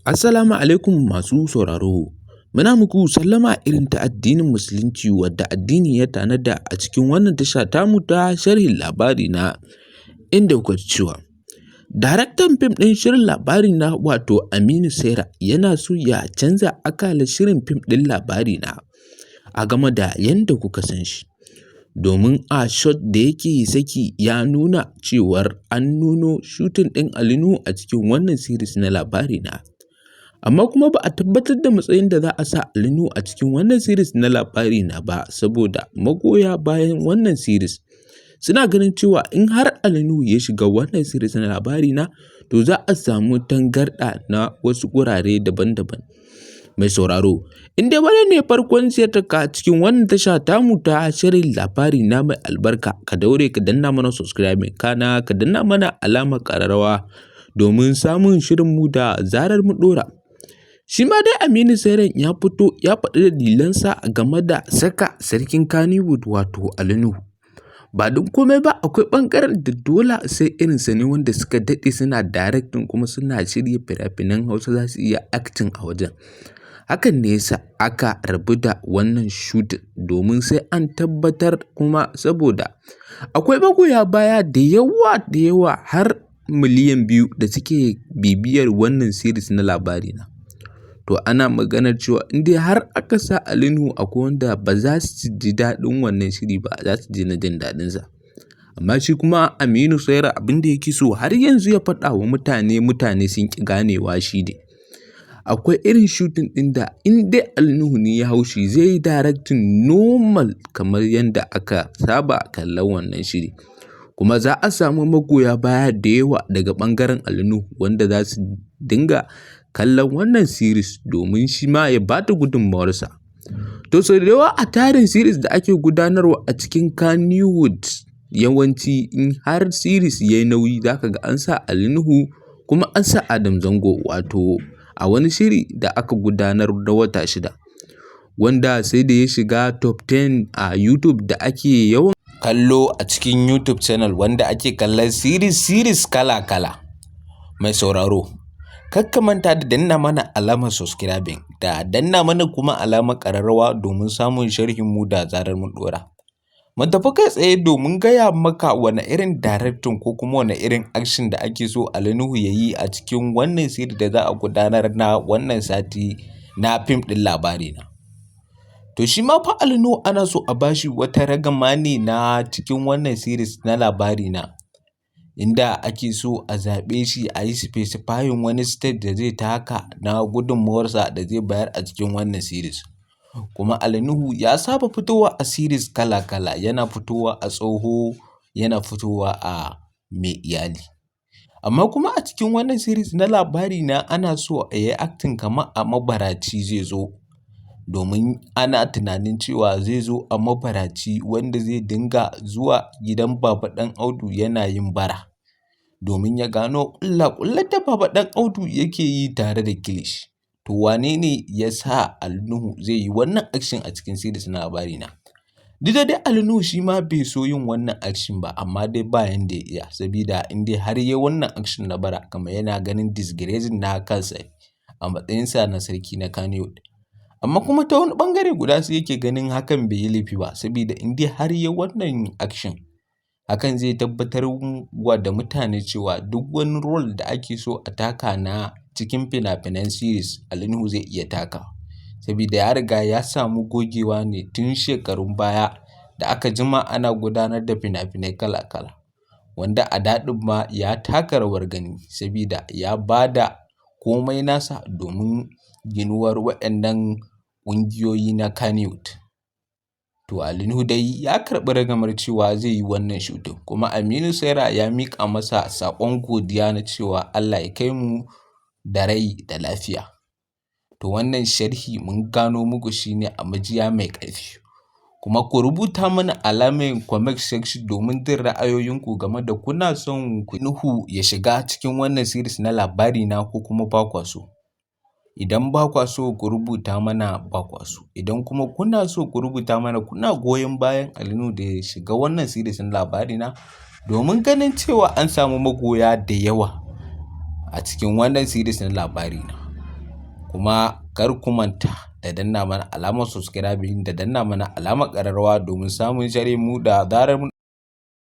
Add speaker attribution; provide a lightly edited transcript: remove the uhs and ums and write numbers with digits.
Speaker 1: Assalamu alaikum masu sauraro. Muna muku sallama irin ta addinin Musulunci wadda addini ya tanada a cikin wannan tasha tamu ta sharhin labari na, inda kuka ji cewa daraktan fim ɗin shirin labari na, wato Aminu Saira, yana so ya canza akalar shirin fim ɗin labari na a game da yanda kuka san shi. Domin a shot da yake saki ya nuna cewar an nuno shooting ɗin Ali Nuhu a cikin wannan series na labari na. Amma kuma ba a tabbatar da matsayin da za a sa Ali Nuhu a cikin wannan series na labari na ba, saboda magoya bayan wannan series suna ganin cewa in har Ali Nuhu ya shiga wannan series na labari na, to za a samu tangarɗa na wasu gurare daban-daban. Mai sauraro, in dai wannan ne farkon ziyartar ka cikin wannan tasha tamu ta shirin labari na mai albarka, ka daure ka danna mana subscribing, kana ka danna mana alamar ƙararrawa domin samun shirinmu da zarar mu ɗora. Shi ma dai Aminu Sairan ya fito ya faɗi dalilansa game da saka sarkin Kannywood, wato Ali Nuhu. Ba don komai ba, akwai ɓangaren da dole sai irinsa ne wanda suka daɗe suna directing kuma suna shirya fina-finan Hausa za su iya acting a wajen. Hakan ne yasa aka rabu da wannan shooting, domin sai an tabbatar, kuma saboda akwai magoya baya da yawa da yawa har miliyan 2 da suke bibiyar wannan series na labari na. To ana maganar cewa in dai har aka sa Ali Nuhu, akwai wanda ba za su ji daɗin wannan shiri ba, za su daina jin daɗinsa. Amma shi kuma Aminu Saira, abin da yake so har yanzu ya faɗa wa mutane, mutane sun ƙi ganewa, shi ne akwai irin shooting ɗin da in dai Ali Nuhu ne ya hau shi, zai yi directing normal kamar yadda aka saba kallon wannan shiri. Kuma za a samu magoya baya da yawa daga ɓangaren Ali Nuhu wanda za su dinga kallon wannan series domin shi ma ya ba da gudunmawarsa. To sau da yawa a tarin series da ake gudanarwa a cikin Kannywood, yawanci in har series ya yi nauyi, za ka ga an sa Ali Nuhu kuma an sa Adam Zango, wato a wani shiri da aka gudanar na wata 6 wanda sai da ya shiga top 10 a YouTube da ake yawan kallo a cikin YouTube channel wanda ake kallon series series kala-kala. Mai sauraro, kar ka manta da danna mana alamar subscribing da danna mana kuma alamar ƙararrawa domin samun sharhin mu da zarar mun ɗora. Mu tafi kai tsaye domin gaya maka wane irin directing ko kuma wane irin action da ake so Ali Nuhu ya yi a cikin wannan series da za a gudanar na wannan sati na fim ɗin labari na. To shi ma fa Ali Nuhu ana so a bashi wata ragama ne na cikin wannan series na labari na, inda ake so a zaɓe shi a yi specifying wani state da zai taka na gudunmawarsa da zai bayar a cikin wannan series. Kuma Ali Nuhu ya saba fitowa a series kala-kala, yana fitowa a tsoho, yana fitowa a mai iyali. Amma kuma a cikin wannan series na labari na ana so a yi acting kamar a mabaraci zai zo. Domin ana tunanin cewa zai zo a mabaraci wanda zai dinga zuwa gidan Baba Ɗan Audu yana yin bara. Domin ya gano ƙulla-ƙullar da Baba Ɗan Audu yake yi tare da Kilishi. To wane ne ya sa Ali Nuhu zai yi wannan action a cikin series na labari na? Duk da dai Ali Nuhu shi ma bai so yin wannan action ba, amma dai ba yanda ya iya, sabida in dai har yayi wannan action na bara, kamar yana ganin disgracing na kansa a matsayinsa na sarki na Kannywood. Amma kuma ta wani ɓangare guda sai yake ganin hakan bai yi laifi ba, sabida in dai har yayi wannan action, hakan zai tabbatar wa da mutane cewa duk wani role da ake so a taka na cikin fina-finan series, Ali Nuhu zai iya takawa. Sabida ya riga ya samu gogewa ne tun shekarun baya da aka jima ana gudanar da fina-finai kala-kala. Wanda a da ɗin ma ya taka rawar gani, sabida ya ba da komai nasa domin ginuwar waɗannan ƙungiyoyi na Kannywood. To Ali Nuhu dai ya karɓi ragamar cewa zai yi wannan shooting, kuma Aminu Saira ya miƙa masa saƙon godiya na cewa Allah ya kai mu da rai da lafiya. To wannan sharhi mun gano muku shine a majiya mai ƙarfi. Kuma ku rubuta mana alamar comment section domin jin ra'ayoyinku game da kuna son Nuhu ya shiga cikin wannan series na labari na ko kuma ba kwa so. Idan ba kwa so, ku rubuta mana ba kwa so. Idan kuma kuna so, ku rubuta mana kuna goyon bayan Ali Nuhu da ya shiga wannan series na labari na domin ganin cewa an samu magoya da yawa a cikin wannan series na labari na. Kuma kar ku manta da danna mana alamar subscribing da danna mana alamar ƙararrawa domin samun sharhin mu da zarar mun